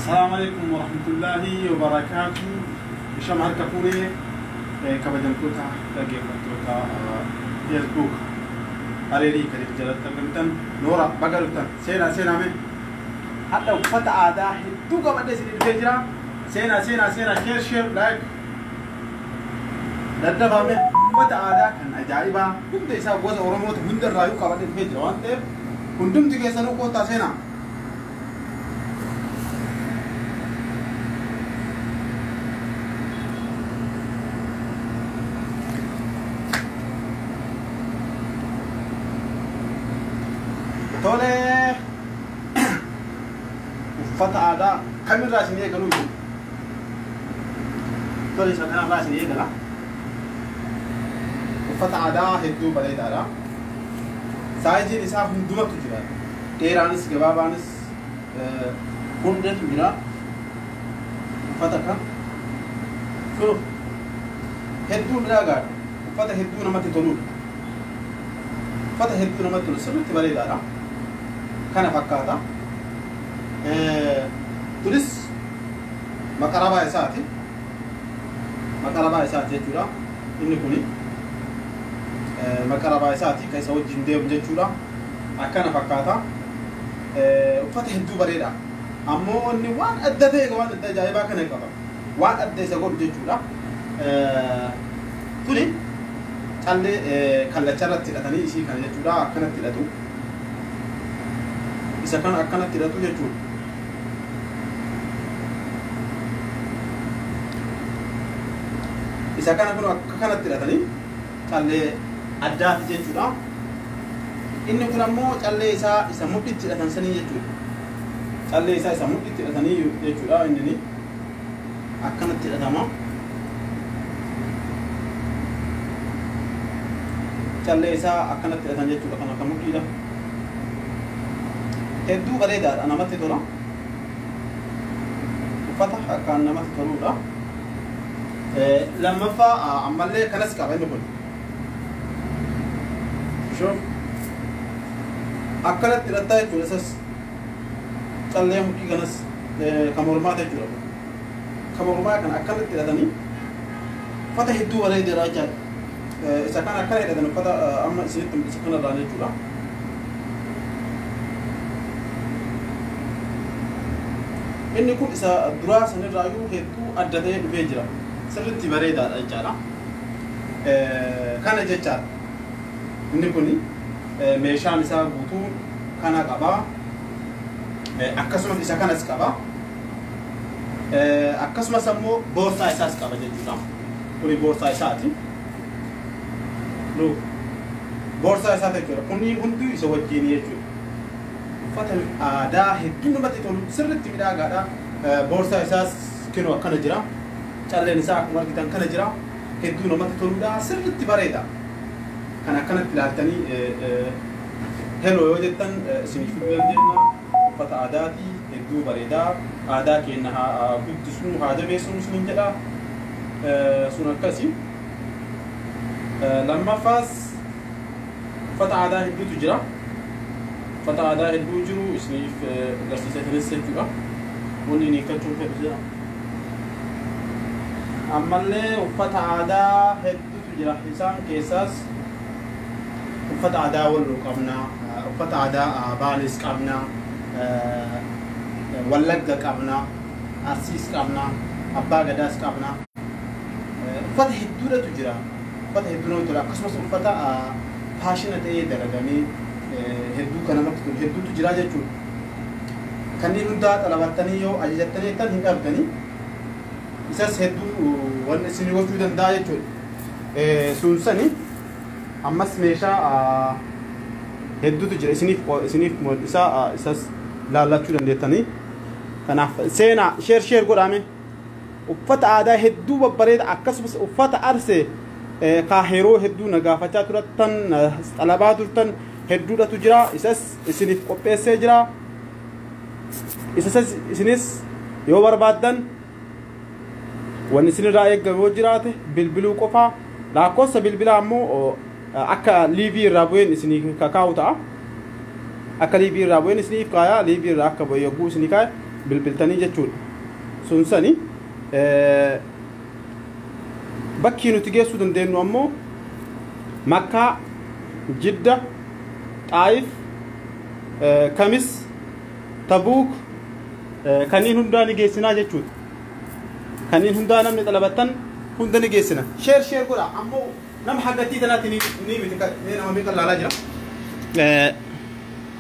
Assalamu alaikum warahmatullahi wabarakatuh. Ishama harka fuunee kabajamtoota dhaggeeffattoota Facebook Areerii Kadiir jalatti argamtan noora baga dhuftan seenaa seenaa mee hadha uffata aadaa hedduu qabadhee isin dhufee jira. Seenaa seenaa seenaa share share like daddafame uffata aadaa kan ajaa'ibaa hunda isaa gosa Oromoota hunda irraayyuu qabadhee dhufee jira waan ta'eef hundumti keessanuu koottaa seenaa. Tole uffata aadaa kamirraa isin eegaluu jiru? Tole isa kanarraa isin eegala. Uffata aadaa hedduu bareedaadha. Saayiziin isaa hundumatu jira. Dheeraanis gabaabaanis hundatu jira. Uffata kan kun hedduu miidhagaadha. Uffata hedduu namatti toludha. Uffata hedduu namatti tolu sirriitti bareedaadha. Kana fakkaata. Kunis maqarabaa isaati. Maqarabaa isaati jechuudha. Inni kuni maqarabaa isaati kan isa wajjin deemu jechuudha. Akkana fakkaata. Uffata hedduu bareeda. Ammoo inni waan adda ta'e waan adda ajaa'ibaa kana qaba. Waan adda isa godhu jechuudha. Tuni callee kallacha irratti hidhatanii isii kana jechuudha. Akkanatti hidhatu. Isa kana akkanatti hidhatu jechuudha. Isa kana kun akka kanatti hidhatanii callee addaati jechuudha. Inni kun ammoo callee isaa isa mudhiitti hidhatan sanii jechuudha. Callee isaa isa mudhiitti hidhatanii jechuudha. Inni akkanatti hidhatama. Callee isaa akkanatti hidhatan jechuudha. Kan akka mudhiidha. Hedduu bareedaadha, namatti tola. Uffata akkaan namatti toludha. Lammaffaa ammallee kanas qaba inni kun. Shuf akkanatti hidhattaa jechuudha. Isas callee mudhii kanas kan mormaa jechuudha. Kan mormaa kana akkanatti hidhatanii uffata hedduu bareedaadha jechaadha. Isa kana akkana hidhatan uffata amma isinitti mul'isa kanarraan jechuudha. Inni kun isa duraa sanirraayyuu hedduu adda ta'ee dhufee jira. Sirriitti bareedaadha jechaadha. Kana jechaadha. Inni kun meeshaan isaa guutuu kana qaba. Akkasumas isa kanas qaba. Akkasumas ammoo boorsaa isaas qaba jechuudha. Kuni boorsaa isaati. Boorsaa isaa jechuudha. Kunniin hunduu isa wajjin jechuudha. Uffata aadaa hedduu namatti tolu sirriitti miidhagaadha. Boorsaa isaas kinoo akkana jira. Calleen isaa akkuma argitan kana jira. Hedduu namatti toludha. Sirriitti bareeda. Kan akkanatti ilaaltanii heloo yoo jettan isiniif fiduu dandeenya. Uffata aadaati hedduu bareedaa. Aadaa keenya haa guddisnu haa jabeessinu isiniin jedha. Sun akkasi. Lammaffaas uffata aadaa hedduutu jira. Uffata aadaa hedduu jiru isiniif agarsiisanis jechuudha. Wanni inni hiikkachuun fedhu jira. Ammallee uffata aadaa hedduutu jira. Isaan keessaas uffata aadaa Walloo qabna, uffata aadaa Baalees qabna, Wallagga qabna, Arsiis qabna, Abbaa Gadaas qabna. Uffata hedduudhatu jira. Uffata hedduu namatti tola. Akkasumas uffata faashina ta'ee dalagamee hedduu kan namatti tolu hedduutu jira jechuudha. Kanneen hundaa xalabattanii yoo ajajattanii jettan hin dhabdanii. Isas hedduu wanni isin gochuu danda'a jechuudha. Suunsani ammas meeshaa hedduutu jira isiniif mul'isaa isas laallachuu dandeettanii. Kanaaf seenaa sheer sheer godhame uffata aadaa hedduu babbareeda akkasumas uffata arsee kaaheroo hedduu na gaafachaa turtan xalabaa turtan hedduudhatu jira. Isas isiniif qopheessee jira. Isas isinis yoo barbaaddan wanni isinirraa eegamu yoo jiraate bilbiluu qofaa. Lakkoofsa bilbilaa ammoo akka liivii irraa bu'een isinii kakaa'u ta'a. Akka liivii irraa bu'een isiniif kaaya. Liivii irraa akka bu'e yogguu isinii kaaya. Bilbiltanii jechuudha. Sun sani bakki nuti geessuu dandeenyu ammoo Makkaa, Jidda, Xaayif, Kamis, Tabuuk kanneen hundaa ni geessinaa jechuudha. Kanneen hundaa namni xalabattan hunda ni geessina. Share share godha ammoo nama haggattii tanaatti ni miti nama meeqa laalaa jira.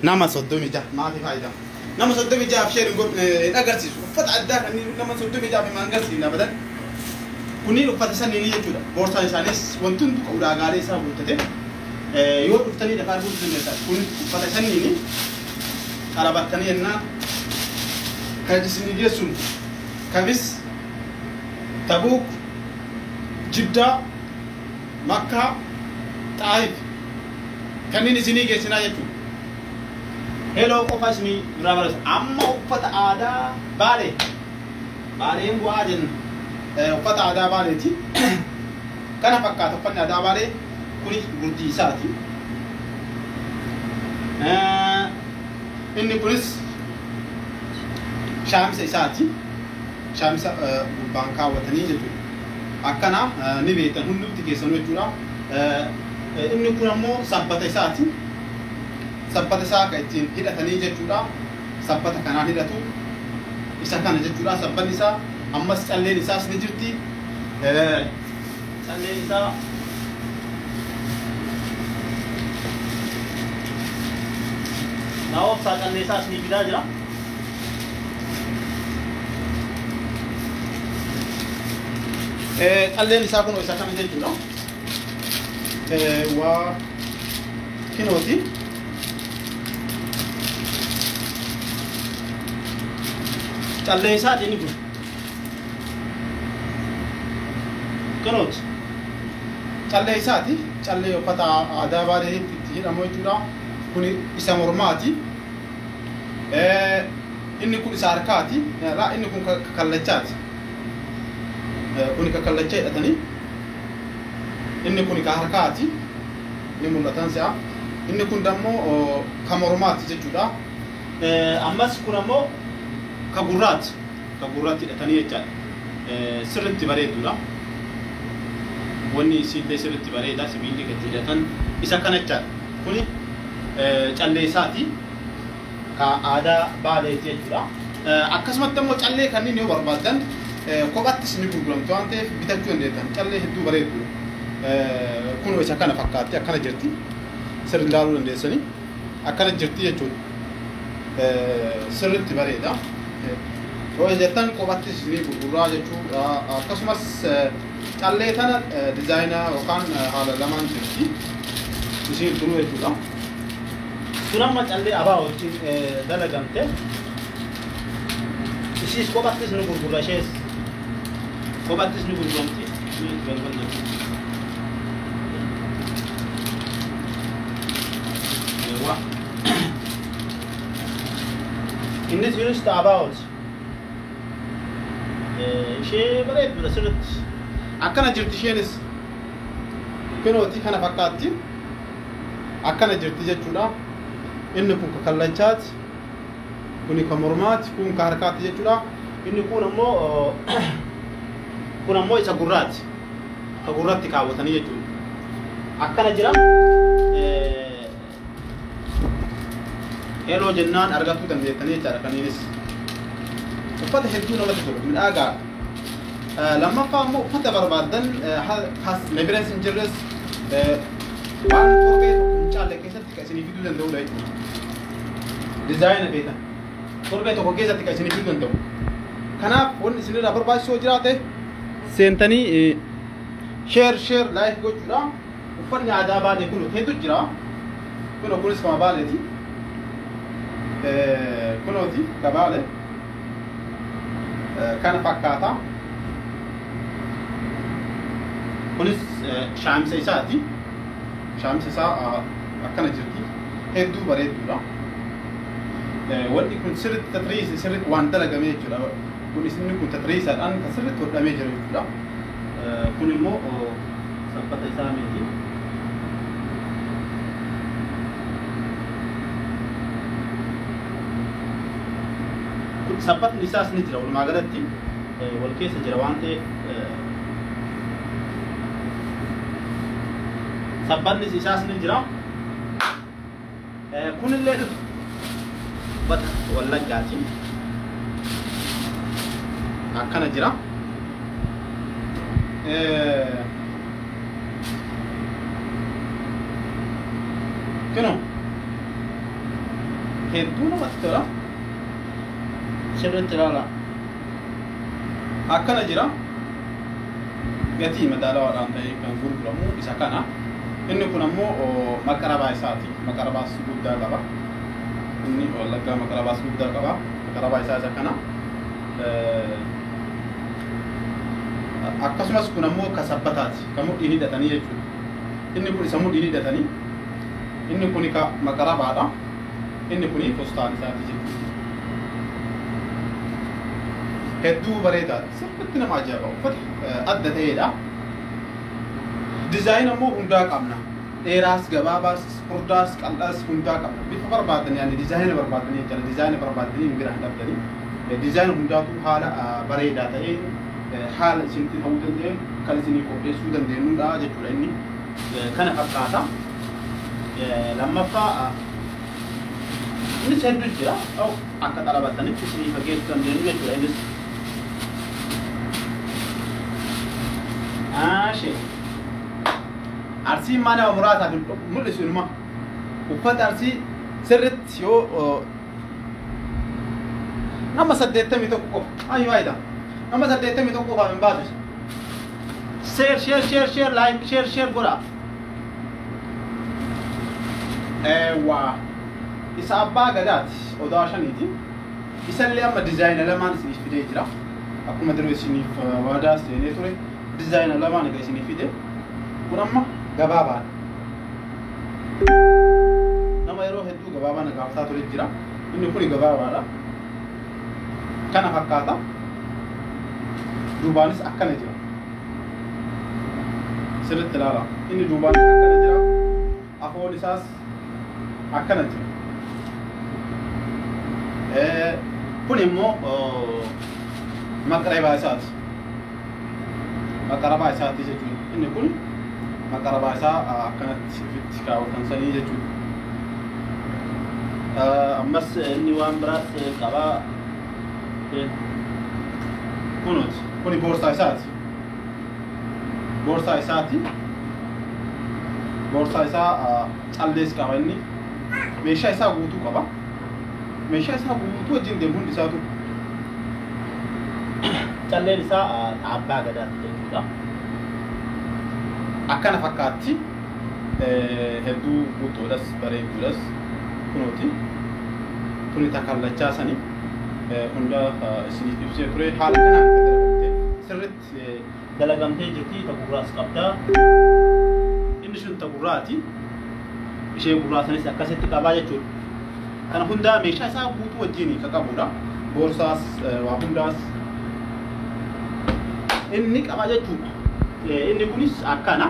Nama 36 maafi faayidaa. Nama 36 share hin agarsiisu. Uffata addaa kanneen nama 36 hin agarsiifne abadan. Kunniin uffata saniini jechuudha. Boorsaan isaanis wanti hundi ulaagaalee isaa guuttate yoo dhuftanii dafaa arguu dandeessan. Kun uffata saniini xalabattanii jennaan kan isin geessuun Kamis, Tabuuk, Jiddaa, Makkaa, Xaayif kanneen isinii geessinaa jechuudha. Heloo qofa isinii duraa barreessa. Amma uffata aadaa Baalee. Baaleen bu'aa jenna. Uffata aadaa Baaleeti. Kana fakkaata uffanni aadaa Baalee kuni gurdii isaati. Inni kunis shaamsa isaati. Shaamsa gubbaan kaawwatanii jechuudha. Akkana ni beektan hundumti keessanuu jechuudha. Inni kun ammoo sabbata isaati. Sabbata isaa kan ittiin hidhatanii jechuudha. Sabbata kanaan hidhatu. Isa kana jechuudha. Sabbanni isaa ammas calleen isaas ni jirti. Calleen isaa naawwabsaa callee isaas ni fidaa jira. Calleen isaa kun isa kana jechuudha. Waa kinooti. Callee isaati inni kun. Kinooti. Callee isaati. Callee uffata aadaa Baaleetti itti hidhamu jechuudha. Kun isa mormaati. Inni kun isa harkaati. Inni kun kallachaati. Kuni kallacha hidhatanii. Inni kun ka harkaati. Inni mul'atan si'a. Inni kun dammoo ka mormaati jechuudha. Ammas kun ammoo ka gurraati. Ka gurraatti hidhatanii jechaadha. Sirriitti bareedudha. Wanni isiillee sirriitti bareeda. Sibiilli gadi hidhatan isa kana jechaadha. Kuni callee isaati. Ka aadaa Baaleeti jechuudha. Akkasumatti ammoo callee kanneen yoo barbaaddan kophattis ni gurguramtu waan ta'eef bitachuu dandeettan. Callee hedduu bareeddu. Kun isa kana fakkaatti akkana jirti. Sirri ilaaluu dandeessanii akkana jirti jechuudha. Sirriitti bareeda. Yoo jettan kophattis ni gurguraa jechuudha. Akkasumas callee tana dizaayinaa yookaan haala lamaan jirti. Isiin turuu jechuudha. Kun amma callee abaa wajjin dalagamte. Isiis kophattis ni gurgurra ishees. Kophattis ni gurguramti. Ni balbal. Innis jirus about. Ishee bareeddudha sirriitti. Akkana jirti isheenis. Kunooti kana fakkaatti. Akkana jirti jechuudha. Inni kun ka kallachaati. Kuni ka mormaati. Kun ka harkaati jechuudha. Inni kun ammoo isa gurraati. Ka gurratti kaawwatanii jechuudha. Akkana jira. Heloo jennaan argachuu dandeettanii jechaadha kanneenis. Uffata hedduu namatti tolu midhaagaa. Lammaffaa ammoo uffata barbaaddan na biras hin jirres waan torbee tokko hin caalle keessatti kan isinii fiduu danda'udha jechuudha. Dizaayina feetan torbee tokko keessatti kan isinii fiduu danda'u. Kanaaf wanni isinirraa barbaachisu yoo jiraate seentanii share share like gochuudha. Uffanni aadaa Baalee kun hedduu jira. Kun kunis kama Baaleeti. Kunooti ka Baale. Kana fakkaata. Kunis shaamsa isaati. Shaamsa isaa akkana jirti. Hedduu bareedduudha. Wanni kun sirriitti tatriisi sirriitti waan dalagamee jechuudha. Kun isinni kun tatriisaadhaan kan sirriitti hodhamee jiru jechuudha. Kun immoo sabbata isaa miti. Sabbatni isaas ni jira walumaa galatti wal keessa jira waan ta'eef sabbatni isaas ni jira. Kunillee dhufu uffata Wallaggaati. Akkana jira. Kunoo hedduu namatti tola. Sirriitti ilaala. Akkana jira. Gatii madaalawaadhaan ta'ee kan gurguramu isa kana. Inni kun ammoo maqarabaa isaati. Maqarabaas guddaa qaba. Inni Wallaggaa maqarabaas guddaa qaba. Maqarabaa isaa isa kana. Akkasumas kun ammoo ka sabbataati. Ka mudhiin hidhatanii jechuudha. Inni kun isa mudhiin hidhatanii. Inni kun ka maqarabaadha. Inni kun fostaan isaati jechuudha. Hedduu bareedaadha. Sirriitti nama ajaa'iba. Uffata adda ta'edha. Dizaayina immoo hundaa qabna. Dheeraas, gabaabaas, furdaas, qal'aas hundaa qabna. Bifa barbaadanii yaani dizaayina barbaadanii jechuudha. Dizaayina barbaadanii hin bira hin dhabdanii. Dizaayina hundaatu haala bareedaa ta'een haala isinitti ta'uu danda'een kan isinii qopheessuu dandeenyudha jechuudha inni. Kana fakkaata. Lammaffaa innis hedduu jira. Akka xalabattanitti isinii fageessuu dandeenyu jechuudha innis. Ashee. Arsiin maa nama muraasaaf mul'isu inuma. Uffata arsii sirriitti yoo nama 81 qofa. Ayyoo ayida. Nama 81 qofaaf hin baasu. Share share share share like share share godha. Eewwa. Isa abbaa gadaati. Odaa shaniiti. Isallee amma dizaayina lamaan isiniif fidee jira. Akkuma duruu isiniif waadaa seenee ture. Dizaayina lamaan egaa isiniif fide. Kun amma gabaabaadha. Nama yeroo hedduu gabaabaa na gaafataa ture jira. Inni kun gabaabaadha. Kana fakkaata. Duubaanis akkana jira. Sirriitti ilaala. Inni duubaanis akkana jira. Afoon isaas akkana jira. Kun immoo maqarabaa isaati. Maqarabaa isaati jechuudha. Inni kun maqarabaa isaa akkanatti ofitti kaawwatan sanii jechuudha. Ammas inni waan biraas qabaa. Kunuuti. Kuni boorsaa isaati. Boorsaa isaati. Boorsaa isaa callees qaba inni. Meeshaa isaa guutuu qaba. Meeshaa isaa guutuu wajjin deemu hundi isaatu. Calleen isaa abbaa gadaati jechuudha. Akkana fakkaatti. Hedduu guutuudhas bareeduudhas kunuuti. Tuni takallachaa sanii hunda isiniif ibsee ture. Haala kanaan akka dalagamte sirriitti dalagamtee jirti. Ta gurraas qabdaa. Inni sun ta gurraati. Ishee gurraa sanis akkasitti qabaa jechuudha. Kana hundaa meeshaa isaa guutuu wajjin kan qabudha. Boorsaas waa hundaas inni qaba jechuudha. Inni kunis akkana.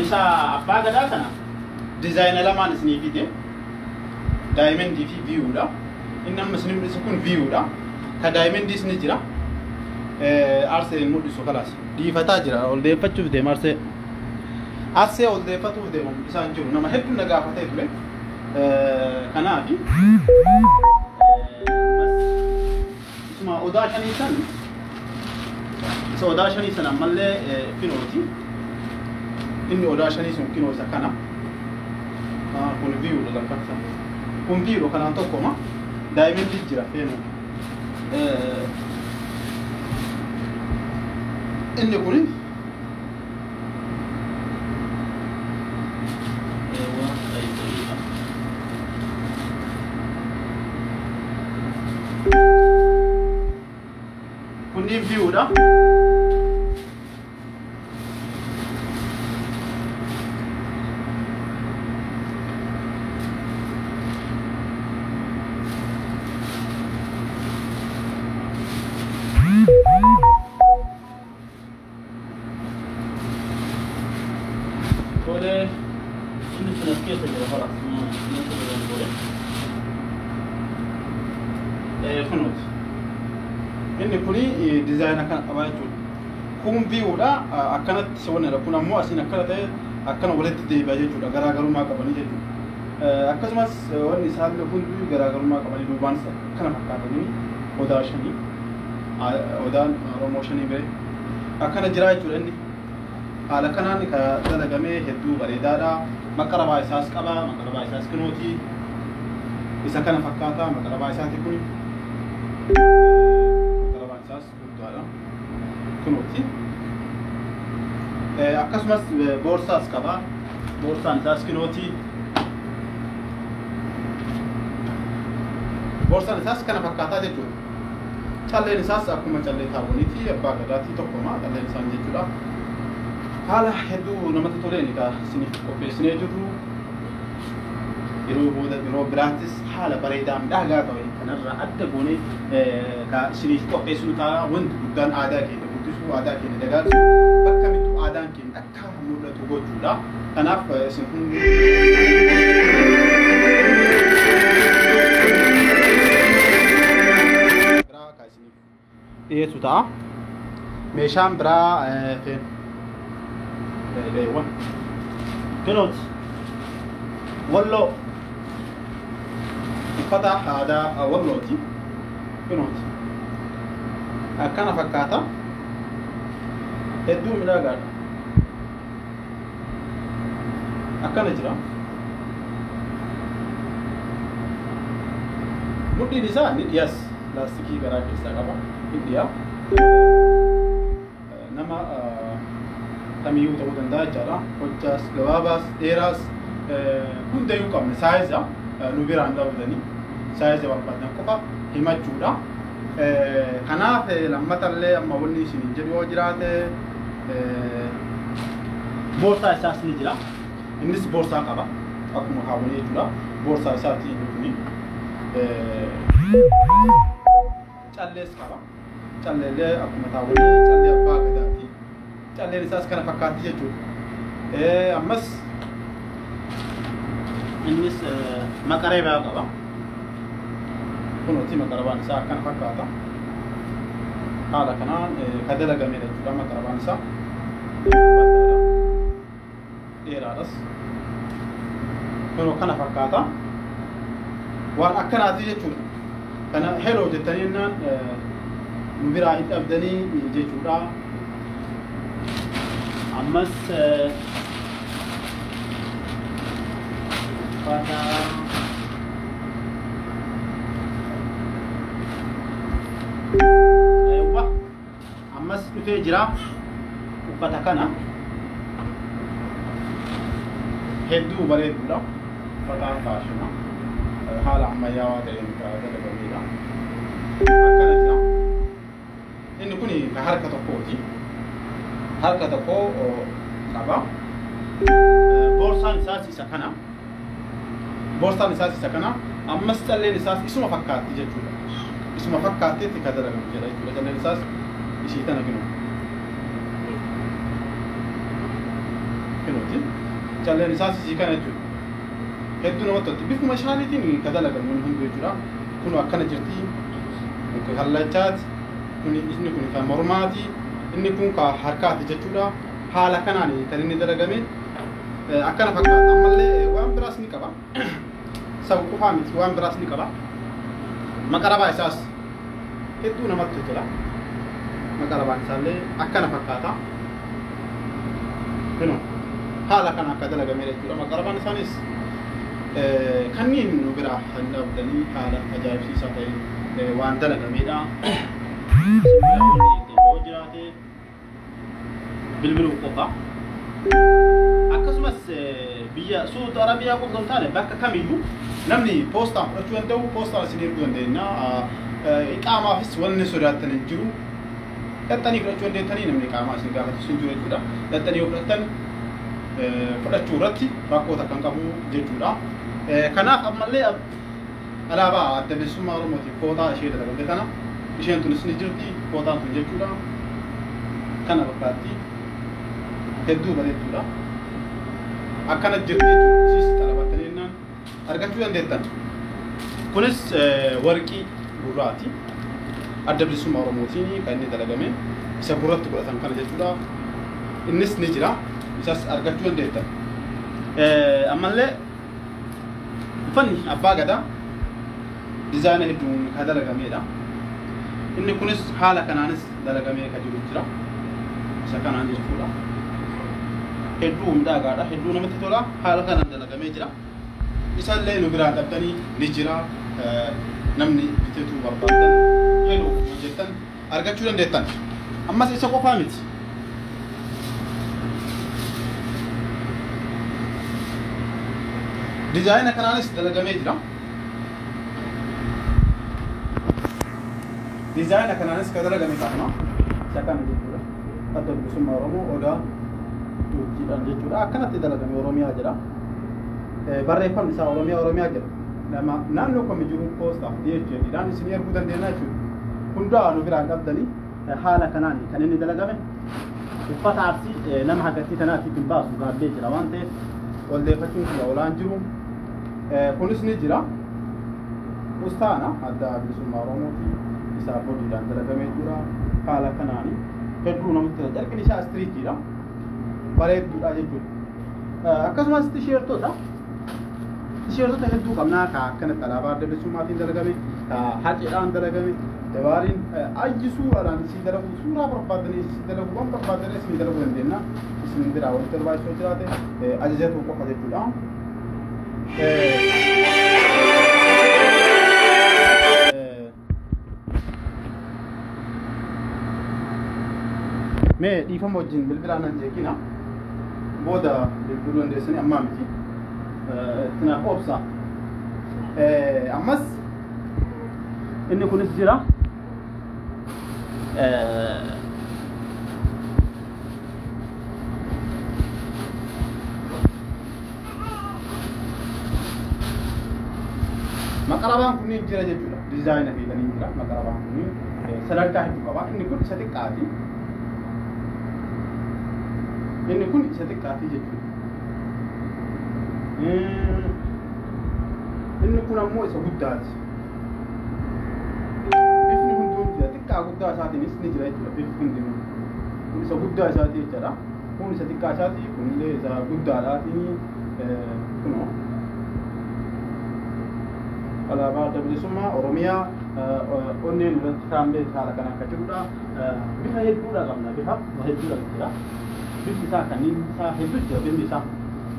Isa abbaa gadaa kana dizaayina lamaan isinii fide. Daayimendii fi viyuudha. Inni amma isin mul'isu kun viyuudha. Ka daayimendiis ni jira. Arsee hin mul'isu kalaas. Dhiifataa jira. Ol deeffachuuf deema arsee. Arsee ol deeffatuuf deema mul'isaa hin jiru. Nama hedduun na gaafatee ture. Kanaafi isuma odaa shanii san isa odaa shanii san ammallee kinooti. Inni odaa shanii sun kinoo isa kana. Kun viyuudha lakkaa'isa. Kun viyuudha kanaan tokkoma. Daayimendii jira feenu. Inni kun kunniin viyuudha. Tole, inni sun as keessa jira bara. Kunuuti. Inni kuni dizaayina kana qaba jechuudha. Kun biyyoodha akkanatti wanni kun ammoo asiin akkana ta'e akkana walitti deebi'a jechuudha. Garaagarummaa qabanii jechuudha. Akkasumas wanni isaallee hundi garaagarummaa qabanii duubaanis akkana fakkaatanii odaa shanii odaan Oromoo shanii ba'e akkana jira jechuudha inni. Haala kanaan kan dalagamee hedduu bareedaadha. Maqarabaa isaas qaba. Maqarabaa isaas kunuuti. Isa kana fakkaata maqarabaa isaati kun. Maqarabaan isaas guddaadha. Kunuuti. Akkasumas boorsaas qaba. Boorsaan isaas kunuuti. Boorsaan isaas kana fakkaataa jechuudha. Calleen isaas akkuma callee taawwaniiti abbaa gadaatii tokkuma calleen isaan jechuudha. Haala hedduu namatti toleen egaa isiniif qopheessinee jirru. Yeroo booda yeroo biraattis haala bareedaa miidhagaa ta'e kanarraa adda goonee isiniif qopheessinu ta'a. Wanti guddaan aadaa keenya guddisuu, aadaa keenya dagaagsuu, bakka mittuu aadaan keenya akka mul'atu gochuudha. Kanaaf isin hundi biraa kan isiniif dhiyeessu ta'a. Meeshaan biraa kunuuti walloo uffata aadaa wallooti. Kunuuti akkana fakkaata. Hedduu miidhagaadha. Akkana jira. Mudhiin isaa ni dhiyas laastikii garaa keessaa qaba. Ni dhiya. Nama kamiyyuu ta'uu danda'a jechaadha. Hojjaas, gabaabaas, dheeraas hundayyuu qabna. Saayiza nu biraan dhabdanii saayiza barbaadan qofa himachuudha. Kanaaf lammatallee amma wanni isiniin jedhu yoo jiraate boorsaa isaas ni jira. Innis boorsaa qaba. Akkuma kaawwanii jechuudha. Boorsaa isaati inni kuni. Callees qaba. Calleellee akkuma kaawwanii callee abbaa gadaati. Calleen isaas kana fakkaatti jechuudha. Ammas innis maqareebaa qaba. Kunuuti maqarabaan isaa akkana fakkaata. Haala kanaan kan dalagamedha jechuudha maqarabaan isaa. Dheeraadhas. Kunoo kana fakkaata. Waan akkanaati jechuudha. Kana heloo jettanii jennaan nu biraa hin dhabdanii jechuudha. Ammas uffata aywa ammas dhufee jira uffata kana hedduu bareedudha. Uffata faashina haala ammayyaawaa ta'een kan dalagamedha. Akkana jira. Inni kun kan harka tokkooti. Harka tokko qaba. Boorsaan isaas isa kana. Boorsaan isaas isa kana. Ammas calleen isaas isuma fakkaatti jechuudha. Isuma fakkaatteetti kan dalagamu jedha jechuudha. Calleen isaas ishii tana kinu. Kinuuti. Calleen isaas ishii kana jechuudha. Hedduu namatti tolti. Bifuma shaaliitiin kan dalagamu hundi jechuudha. Kun akkana jirti. Kun kallachaati. Kun inni kun kan mormaati. Inni kun kan harkaati jechuudha. Haala kanaan kan inni dalagame akkana fakkaata. Ammallee waan biraas ni qaba. Sabu qofaa miti waan biraas ni qaba. Maqarabaa isaas hedduu namatti tola. Maqarabaan isaallee akkana fakkaata. Kunoo haala kana akka dalagamedha jechuudha. Maqarabaan isaanis kanneen nu biraa hin dhabdanii haala ajaa'ibsiisaa ta'e waan dalagamedha. Yoo jiraate bilbiluu qofa. Akkasumas biyya Suudi Arabiyaa qofa osoo hin taane bakka kamiyyuu namni poostaan fudhachuu danda'u poostaan isin erguu dandeenya. Iqaamaafis wanni sodaattan hin jiru. Dhaxxanii fudhachuu dandeettanii namni iqaamaa isin gaafatu hin jiru jechuudha. Dhaxxanii yoo fudhattan fudhachuu irratti rakkoo takka hin qabu jechuudha. Kanaaf ammallee alaabaa adda bilisummaa Oromootiif kootaa ishee dalagamte kana isheen tunis ni jirti kootaan tun jechuudha. Kana fakkaatti hedduu bareedduudha. Akkana jirti jechuudha. Isiis xalabattanii jennaan argachuu dandeettan. Kunis warqii gurraati. Adda Bilisummaa Oromootiin kan inni dalagame isa gurratti godhatan kana jechuudha. Innis ni jira. Isas argachuu dandeettan. Ammallee uffanni abbaa gadaa dizaayina hedduun kan dalagamedha. Inni kunis haala kanaanis dalagamee kan jiru jira. Isa kanaan jechuudha. Hedduu miidhagaadha. Hedduu namatti tola. Haala kanaan dalagamee jira. Isallee nu biraa dhabdanii ni jira. Namni biteetu barbaadan yeroo hojjettan argachuu dandeettan. Ammas isa qofaa miti. Dizaayina kanaanis dalagamee jira. Dizaayina kanaanis kan dalagame qabna. Isa kana jechuudha. Adda Bilisummaa Oromoo odaa urjiidhaan jechuudha. Akkanatti dalagame Oromiyaa jedha. Barreeffamni isaa Oromiyaa Oromiyaa jedha. Nama naannoo kam jiru poostaaf DHL-dhaan isin erguu dandeenya jechuudha. Hundaa nu biraan qabdanii haala kanaan kan inni dalagame. Uffata Arsii nama hagattii tanaatiif hin baasu gaabbee jira waan ta'eef ol deeffachuun kiyya olaan jiru. Kunis ni jira. Ustaana Adda Bilisummaa Oromooti. Isaa bodiidhaan dalagamee jira. Haala kanaan hedduu namatti tola. Carqin isaa istiriitiidha. Bareedduudha jechuudha. Akkasumas tisheertota. Tisheertota hedduu qabnaa ka akkanatti alaabaa Adda Bilisummaatiin dalagame, ka haceedhaan dalagame, dabaariin ayyi suuraadhaan isin dalagu, suuraa barbaadanii isin dalagu, waan barbaadanii isin dalaguu dandeenya. Isin biraa wanti barbaachisoo jiraate ajajatu qofa jechuudha. Mee dhiifama wajjin bilbilaan nan jeeqina. Booda bilbiluu dandeessanii ammaa miti. Kanaaf obsa. Ammas inni kunis jira. Maqarabaan kunniin jira jechuudha. Dizaayina fiidanii jira. Maqarabaan kunniin sadarkaa hedduu qaba. Inni kun isa xiqqaati. Inni kun isa xiqqaati jechuudha. Inni kun ammoo isa guddaati. Bifni hunduu jira. Xiqqaa guddaa isaatiinis ni jira jechuudha. Bifni hundinuu. Kun isa guddaa isaati jechuudha. Kun isa xiqqaa isaati. Kunillee isa guddaadhaatiin kunoo. Alaabaa Adda Bilisummaa Oromiyaa onneen irratti kaa'amee haala kanaan kan jirudha. Bifa hedduudha qabna. Bifa hedduudha jira. Bifni isaa kanneen isaa hedduu jira. Bifni isaa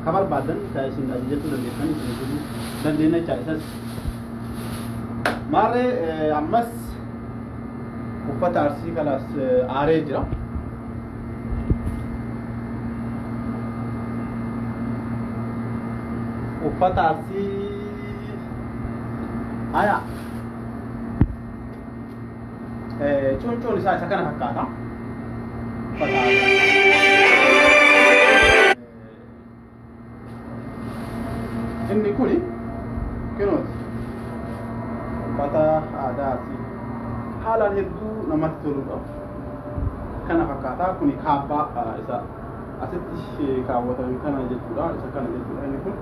ka barbaadan isin ajajachuu dandeessan isin hojjechuu dandeenya jechaadha isas. Maarree ammas uffata Arsii kalaas aaree jira. Uffata Arsii haya cuuncuun isaa isa kana fakkaata. Uffata inni kuni kinooti uffata aadaa Arsii haalaan hedduu namatti toludha. Kana fakkaata. Kuni kaabbaa isa asitti kaawwatan kana jechuudha. Isa kana jechuudha inni kun.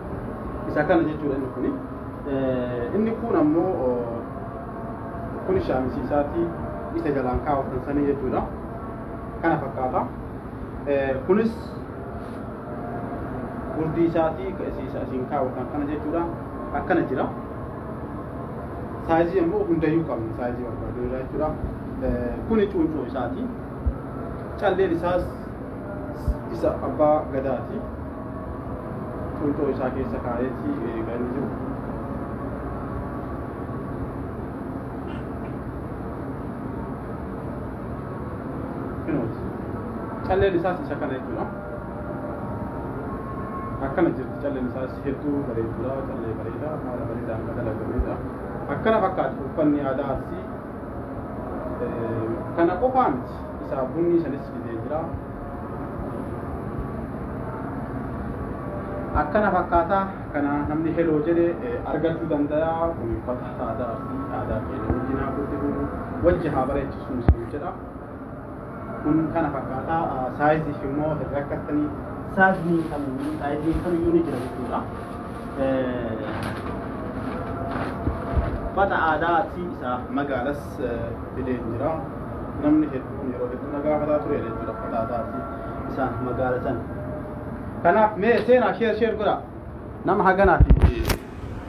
Isa kana jechuudha inni kuni. Inni kun ammoo kun shaamisii isaati isa jalaan kaawwatan sanii jechuudha. Kana fakkaata. Kunis gurdii isaati isa isin kaawwatan kana jechuudha. Akkana jira. Saayizii ammoo hundayyuu qabna. Saayizii barbaadu jechuudha. Kuni cuuncoo isaati. Calleen isaas isa abbaa gadaati. Cuuncoo isaa keessa kaa'eeti kan inni jiru. Calleen isaas isa kana jechuudha. Akkana jirti calleen isaas hedduu bareedduudha. Callee bareedaa haala bareedaan kan dalagamedha. Akkana fakkaata uffanni aadaa Arsii. Kana qofaa miti. Isa bunni sanis fidee jira. Akkana fakkaata. Kana namni heloo jedhee argachuu danda'a. Kun uffata aadaa Arsii aadaa keenya wajjin haa guddifnu wajji haa bareechisnu isin jedha. Kun kana fakkaata. Saayiziif immoo hin rakkattanii saayiziin kamiyyuu ni jira jechuudha. Uffata aadaa Arsii isa magaalas fideen jira. Namni hedduun yeroo hedduu na gaafataa ture jechuudha uffata aadaa Arsii isa magaala sana. Kanaaf mee seenaa share share godhaa. Nama haganaaf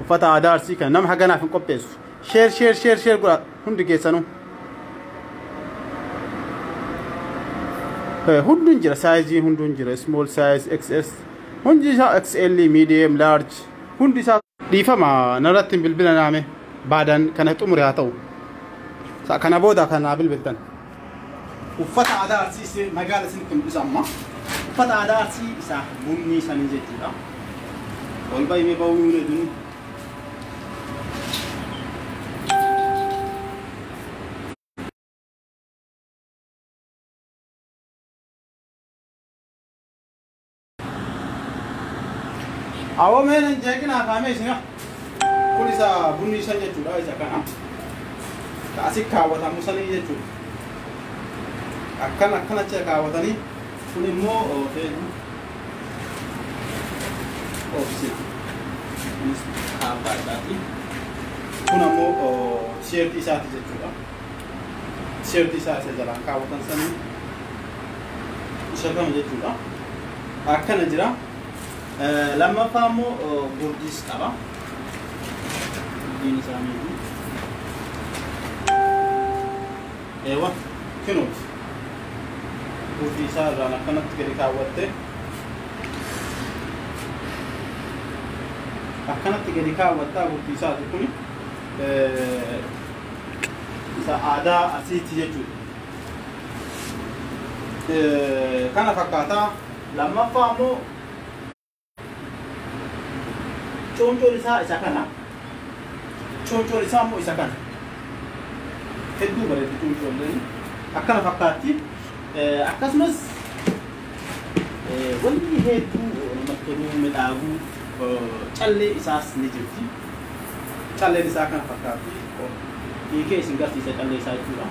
uffata aadaa Arsii kana nama haganaaf hin qopheessu. Share share share share godhaa hundi keessanuu. Hunduun jira, size hunduun jira, small size, XS, hundi isaa, XL, medium, large, hundi isaa. Dhiifama, narratti hin bilbila naame baadan kana xumure haa ta'u. Kana booda kanaa bilbiltan. Uffata aadaa Arsii magaala isinitti mul'isa amma. Uffata aadaa Arsii isa bunni sanii jechuudha. Ol bahimee bahuu hin hedduun. Awoo, mee nan jeeqinaa kaamee isin. Kun isa bunni isa jechuudha, isa kana. Ka asi kaawwatamu sanii jechuudha. Akkana akkana achi kaawwatanii, kun immoo feetu obsina. Kunis kaabbaa isaati. Kun ammoo tisheertii isaati jechuudha. Tisheertii isaa isa jalaan kaawwatan sanii isa kana jechuudha. Akkana jira. Lammaffaa immoo gurdiis qaba. Gurdiin isaanii eewa kinuuti. Gurdii isaa irraan akkanatti gadi kaawwatte, akkanatti gadi kaawwattaa. Gurdii isaati kuni isa aadaa Arsiiti jechuudha. Kana fakkaataa. Lammaffaa immoo cooncoon isaa isa kana. Cooncoon isaa immoo isa kana. Hedduu bareeddi cooncoolleen, akkana fakkaatti. Akkasumas wanni hedduu namatti toluu midhaaguu callee isaas ni jirti. Calleen isaa kana fakkaatti. Hiikee isin garsiisa callee isaa jechuudha.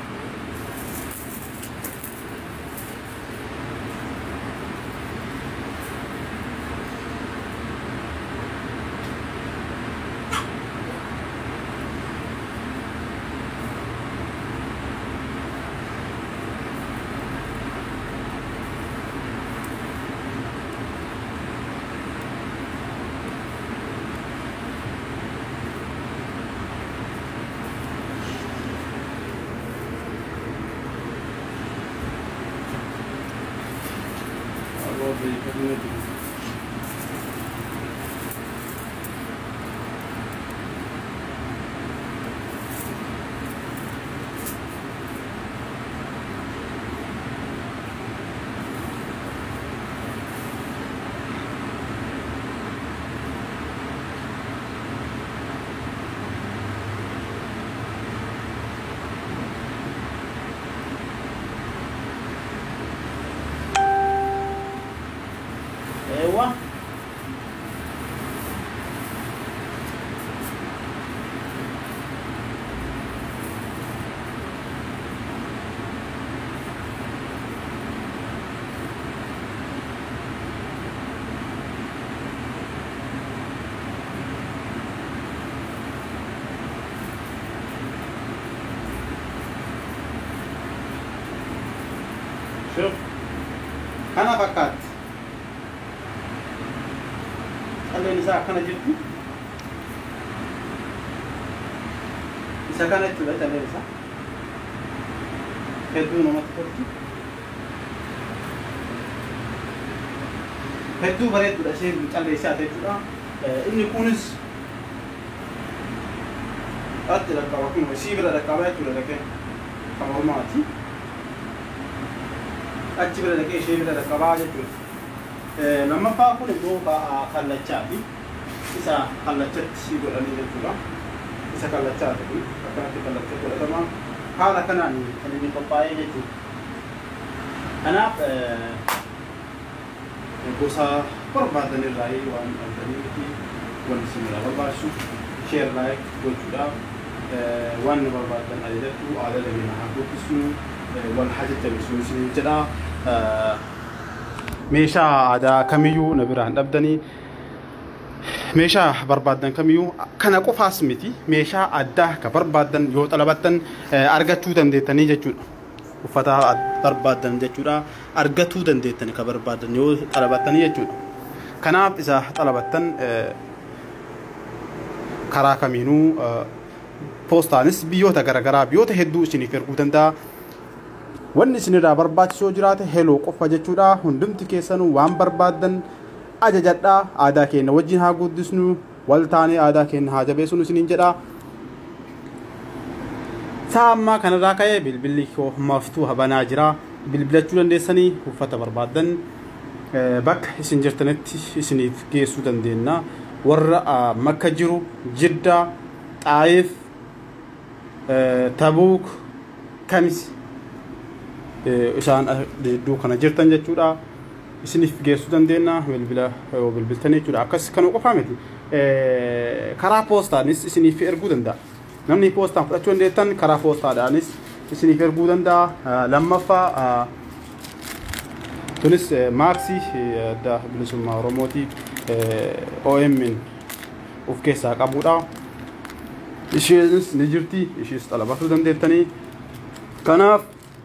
Ewa. Shuf. Kana fakkaatti. Calleen isaa akkana jirti. Isa kana jechuudha calleen isaa. Hedduu namatti tolti. Hedduu bareedduudha isheen callee isaa jechuudha. Inni kunis achi dhaqqaba, kun ishii bira dhaqqaba jechuudha, dhaqee kan mormaati. Achi bira dhaqee ishee bira dhaqqabaa jechuudha. Lammaffaa kun immoo kallachaati. Isa kallachatti godhanii jechuudha. Isa kallachaati kun akkanatti kallacha godhatama. Haala kanaan kan inni qophaa'ee jechuudha. Kanaaf gosa barbaadan irraa waan dhabdanii miti. Wanti isin irraa barbaachisu share, like gochuudhaaf, waan nu barbaadan ajajattu, aadaa keenya haa guddisnu, wal haa jajjabeessinu isin jedha. Meeshaa aadaa kamiyyuu na biraa hin dhabdanii. Meeshaa barbaaddan kamiyyuu, kana qofaas miti, meeshaa addaa ka barbaaddan yoo xalabattan argachuu dandeettanii jechuudha. Uffata barbaaddan jechuudha, argatuu dandeettanii ka barbaaddan yoo xalabattanii jechuudha. Kanaaf isa xalabattan karaa kamiinuu poostaanis biyyoota garaagaraa, biyyoota hedduu isiniif erguu danda'a. Wanni isinirraa barbaachisoo jiraate heloo qofa jechuudha. Hundumti keessanuu waan barbaaddan ajajadhaa. Aadaa keenya wajjin haa guddisnu, wal taanee aadaa keenya haa jabeessinu isiniin jedha. Sa'a ammaa kanarraa ka'ee bilbilli koo maftuu banaa jira. Bilbilachuu dandeessanii uffata barbaaddan bakka isin jirtanitti isiniif geessuu dandeenya. Warra Makka jiru, Jiddaa, Xaayif, Tabuuk, Kamis isaan iddoo kana jirtan jechuudha. Isiniif geessuu dandeenya bilbila yoo bilbiltan jechuudha. Akkas kana qofaa miti. Karaa poostaanis isiniif erguu danda'a. Namni poostaan fudhachuu dandeettan karaa poostaadhaanis isiniif erguu danda'a. Lammaffaa, tunis maaksii Adda Bilisummaa Oromooti, OMN of keessaa qabudha. Isheenis ni jirti, ishees xalabachuu dandeettanii. Kanaaf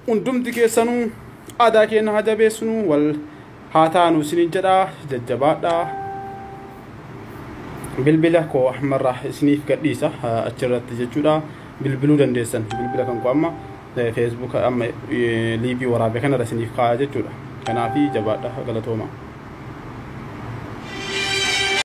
hundumti keessanuu aadaa keenya haa jabeessinu, wal haa taanu isiniin jedha, jajjabaadha. Bilbila koo ammarraa isiniif gadhiisa achirratti jechuudha. Bilbiluu dandeessan, bilbila kan koo amma Facebook amma liivii waraabee kanarra isiniif kaa'a jechuudha. Kanaafi jabaadha, galatooma.